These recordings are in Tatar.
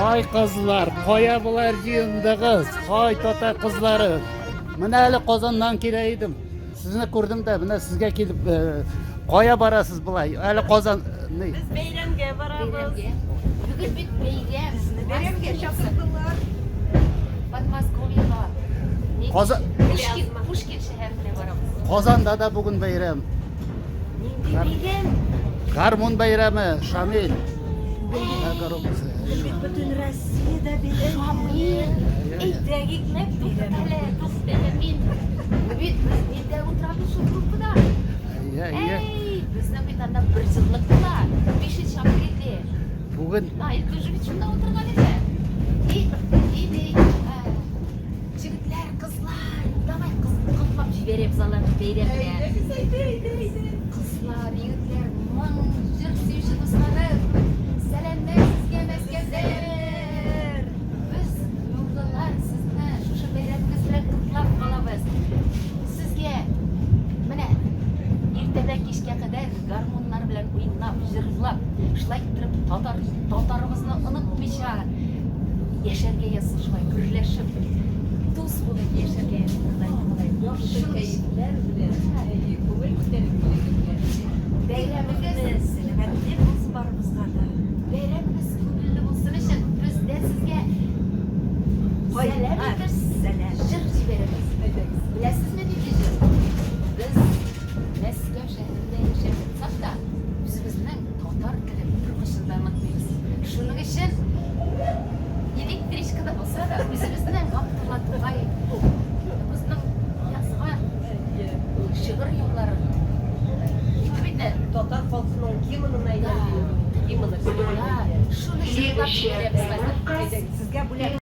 Ай кызлар, кая болар җыендыгыз? Ай татар кызлары. Менә әле Казаннан килә идем. Сезне күрдем дә, менә сезгә килеп, кая барасыз болай? Әле Казан ни? Без бәйрәмгә барабыз. Бүген бит бәйрәм. Безне бәйрәмгә чакырдылар. Подмосковьега. Казан Пушкин, Пушкин шәһәренә барабыз. Казанда да бүген бәйрәм. Нинди бәйрәм? Гармун бәйрәме, Шамил. Бит бөтен Россиядә бәйрәм. Шамил, әйдә икмәк туктале, туктале мин. Бит без нидә утырабыз шул группада. Әйе, әйе. Әй, безнең бит анда бер еллык була. 5 апрельдә. Бүген Наил тоже бит шунда утырган иде. И, и, и, егетләр, кызлар, давай кыз котлап җибәрәбез аларны бәйрәм белән. Әйдә, әйдә, әйдә. Кызлар, егетләр, моң, җыр сөюче дусларым, сәламнәр сезгә Мәскәүдән! Без, нурлылар, сезне шушы бәйрәмегез белән котлап калабыз. Сезгә менә иртәдән кичкә кадәр гармуннар белән уйнап, җырлап, шулай иттереп татар татарыбызны онытмыйча яшәргә язсын, шулай гөрләшеп, дус булып яшәргә язсын, Ходай. Яхшы кәефләр белән, әйе, күңел күтәренкелеге белән. Бәйрәмегез Сәламәтлек булсын барыбызга да. Бәйрәмегез күңелле булсын өчен без дә сезгә сәлам итеп Сәлам. җыр җибәрәбез. Әйдәгез. Беләсезме нинди җыр? Без Мәскәү шәһәрендә яшәп ятсак та, үзебезнең татар телен беркайчан да онытмыйбыз. Шуның өчен электричкада булса да, үзебезнең Габдулла Тукай безнең язган шигырь юлларын әйтеп инде. Татар халкының гимнына әйләнде. Гимны. Да, шуны җырлап җибәрәбез хәзер. Әйдәгез, сезгә бүләк.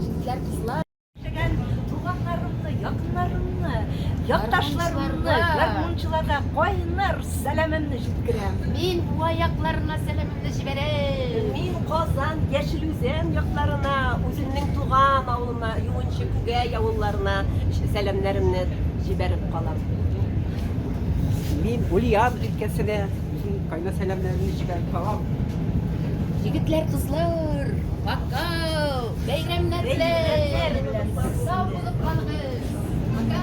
Егетләр, кызлар. Яшәгән туганнарымны, якыннарымны, якташларымны, гармунчыларга кайнар сәламемне җиткерәм. Мин Буа якларына сәламемне җибәрәм. Мин Казан, Яшел Үзән якларына, үземнең туган авылыма, Юынчы Күгәй авылларына сәламнәремне җибәреп калам. Мин Ульян өлкәсенә үземнең кайнар сәламнәремне җибәреп калам. Егетләр, кызлар, пока! Бәйрәмнәр белән! Сау булып калыгыз! Пока!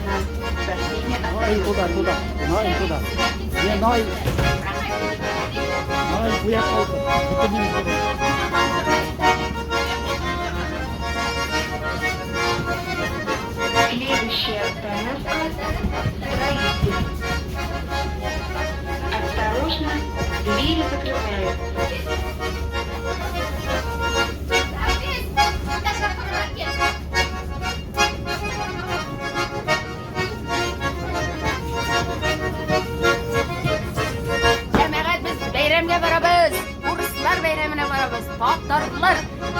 Най туда, туда. Най туда. Не, най. Най, буяк алды. Бөтен Следующая остановка – Строитель. Осторожно, двери закрываются. Җәмәгать, без бәйрәмгә барабыз. Урыслар бәйрәменә барабыз. Татарлар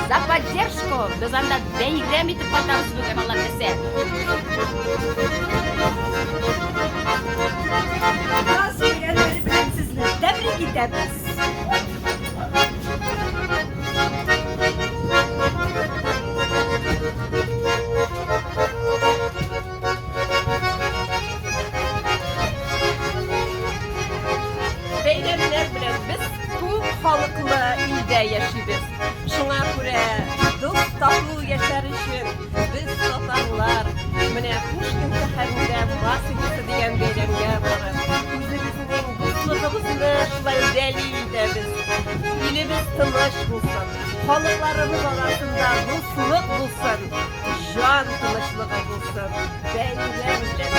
за поддержку. Без анда бәйрәм итеп кайтабыз бүген, Алла теләсә. Яз бәйрәмнәре белән сезне тәбрик итәбез. Бәйрәмнәр белән без күп халыклы илдә яшибез. Шуңа күрә дус тату яшәр өчен без татарлар менә Пушкин шәһәрендә Масленица дигән бәйрәмгә барып, үзебезнең дуслыгыбызны шулай дәлил итәбез. Илебез тыныч булсын, халыкларыбыз арасында дуслык булсын, җан тынычлыгы булсын. Бәйрәм белән.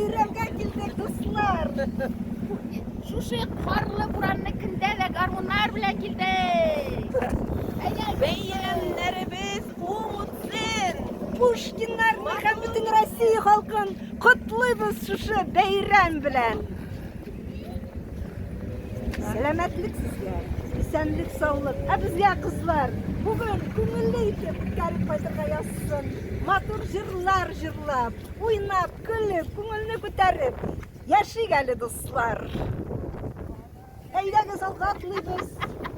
Бәйрәмгә килдек, дуслар. Шушы карлы буранны көндә дә гармуннар белән килдек. Әйдә. Бәйрәмнәребез уң үтсен! Пушкиннарны һәм бөтен Россия халкын котлыйбыз шушы бәйрәм белән. Сәламәтлек сезгә, исәнлек, саулык. Ә безгә кызлар, бүген күңелле итеп үткәреп кайтырга язсын. Матур җырлар җырлап, уйнап, көлеп, күңелне күтәреп яшик әле, дуслар. Әйдәгез, алга атлыйбыз.